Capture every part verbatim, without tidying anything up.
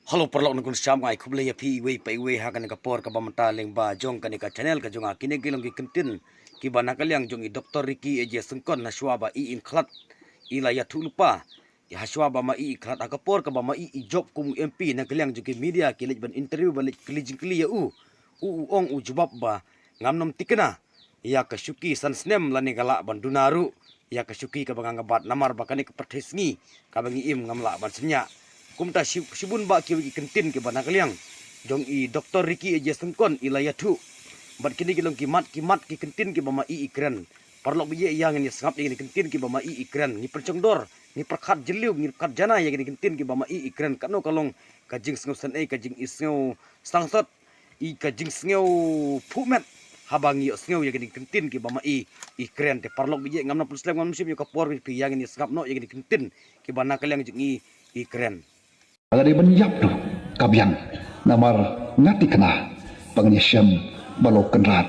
Hello paralok, nongkyrshan, nga ai khublei ïa phi iwei pa iwei ha kane ka por kaba mynta lyngba jong kane ka channel ka jong nga. Kine ki long ki kyntien kiba na ka liang jong i Doctor Ricky A J Syngkon, hashwa ba i i khlad i la ïathuh lypa, hashwa ba ma i i khlad, ha ka por kaba ma i i jop kum u M P, na ka liang jong ki media ki leit ban interview, ba leit kylli jingkylli ïa u, u u ong, u jubab ba ngam nym thikna ïa ka shuki san snem lane ka lah ban duna ruh ïa ka shuki kaba nga nga bat, namar ba kane ka pyrthei sngi kaba ngi im ngam lah ban synñiah. Kumta shi-, shibun bah kiwei ki kyntien kiba na ka liang jong i Doctor Ricky A J Syngkon i la ïathuh. Bad kine ki long ki mat ki mat ki kyntien kiba ma i i kren. Paralok baieit, ïa ngin ïa sngap ïa kine ki kyntien kiba ma i i kren. Ngi pynshongdor, ngi pyrkhat jylliew, ngi pyrkhat janai ïa kine ki kyntien kiba ma i i kren. Katno ka long ka jingsngewsynei, ka jingisngewsangsot, i ka jingsngewphuh met haba ngi ïohsngew ïa kine ki kyntien kiba ma i i kren. Te paralok baieit, ngam nang pynslem, ngam nang shim ïa ka por phi, ïa ngin ïa sngap noh ïa kine ki kyntien kiba na ka liang jong i i kren. Ka dei ban ïap tu ka biang, namar nga thikna ba ngin ïashem bad u Kynrad.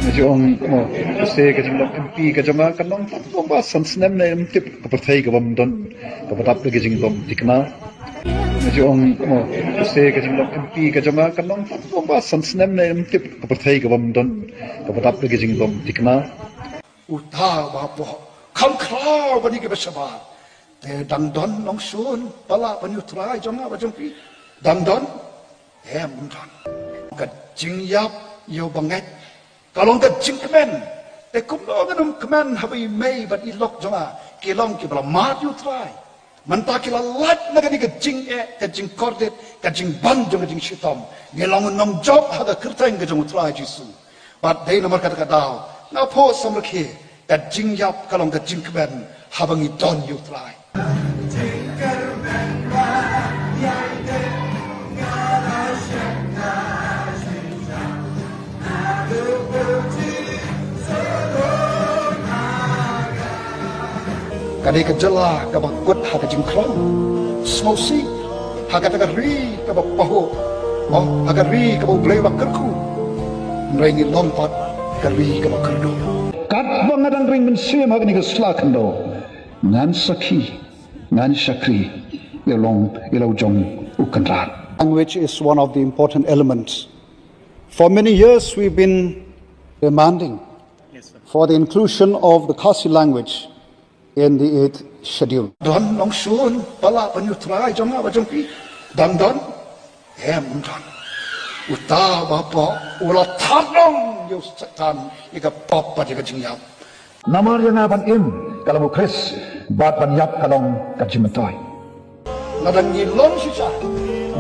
Nga ju ong, oh, ka se ka jinglong M P ka jong nga ka long tang ba san snem ne em tip, ka pyrthei ka bym don, kaba dap da ka jingbym thikna. Nga ju ong, oh, ka se ka jinglong M P ka jong nga ka long tang ba san snem ne em tip, ka pyrthei ka bym don, kaba dap da ka jingbym thikna. Uta uba hapoh kham khraw bad ïa kiba shabar, te dang don nongshun ba lah ban ïa u Trai jong nga bad jong phi? Dang don? Em, ym don. Ka jingïap ïa u bangeit ka long ka jingkmen. Te kumno ngan ym kmen haba i mei bad i lok jong nga ki long kiba la mad ïa u Trai? Mynta ki la lait na kane ka jingeh, ka jingkordit, ka jingban jong ka jingshitom. Ngi long nongjop ha ka kyrteng ka jong u Trai Jisu. Bad dei namar kata ka daw nga phuh samrkhie, ka jingïap ka long ka jingkmen haba ngi don ïa u Trai. Ka dei ka jylla kaba kut ha ka jingkhraw, sngewsih, ha kata ka ri kaba pahuh, oh, ha ka ri kaba U Blei u la kyrkhu. Hynrei ngi long pat ka ri kaba kyrduh. Katba nga dang ring mynsiem ha kane ka sla khyndew, ngan sakhi, ngan shakri ïa u long, ïa u long jong u Kynrad. Language is one of the important elements. For many years we've been demanding for the inclusion of the Khasi language in the eighth schedule. Don nongshun ba lah ban ïa u Trai jong nga bad jong phi? Dang don? Em, ym don. Uta uba hapoh u la thad noh ïa u Soitan ïa ka pop bad ïa ka jingïap. Namar ïa nga ban im ka long u Khrist, bad ban ïap ka long ka jingmyntoi. Lada ngi long shisha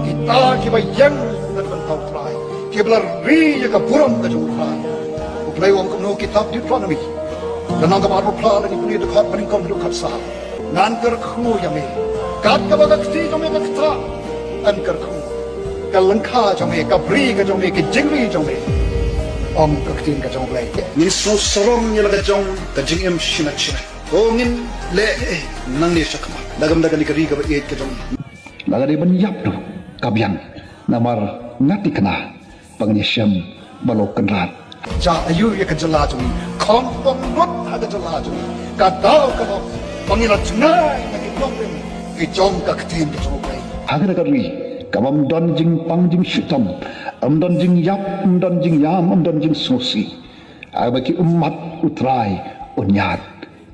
kita kiba ïeng na ka bynta u Trai, kiba la ri ïa ka burom ka jong u Trai. U Blei u ong kumno ha ka kitab Deuteronomi, lynnong kaba arphew phra, lynnong kaba arphew phra, dkhot ba nyngkong haduh dkhot saw. Ngan kyrkhu ïa me kat kaba ka kti jong me ka ktah. Ngan kyrkhu ka lyngkha jong me, ka bri ka jong me, ka jingri jong me, ong ka ktien ka jong U Blei. Ngin sngewsarong ïa la ka jong ka jingim shynna shynna. Ko ngin leh ei ei nangne shakhmat, da ka bynta kane ka ri kaba ïeit ka jong ngi. La ka dei ban ïap tu ka biang, namar nga thikna ba ngin ïashem bad u Kynrad. Jia aiu ïa ka jylla jong ngi? Kham bym lut ha ka jylla jong ngi. Ka daw ka long ba ngi la jngai na ki nongrim ki jong ka ktien ka jong U Blei. Ha kane ka ri kaba ym don jingpang jingshitom, ym don jingïap, ym don jingïam, ym don jingsngewsih, haba ki ummat u Trai un ïaid.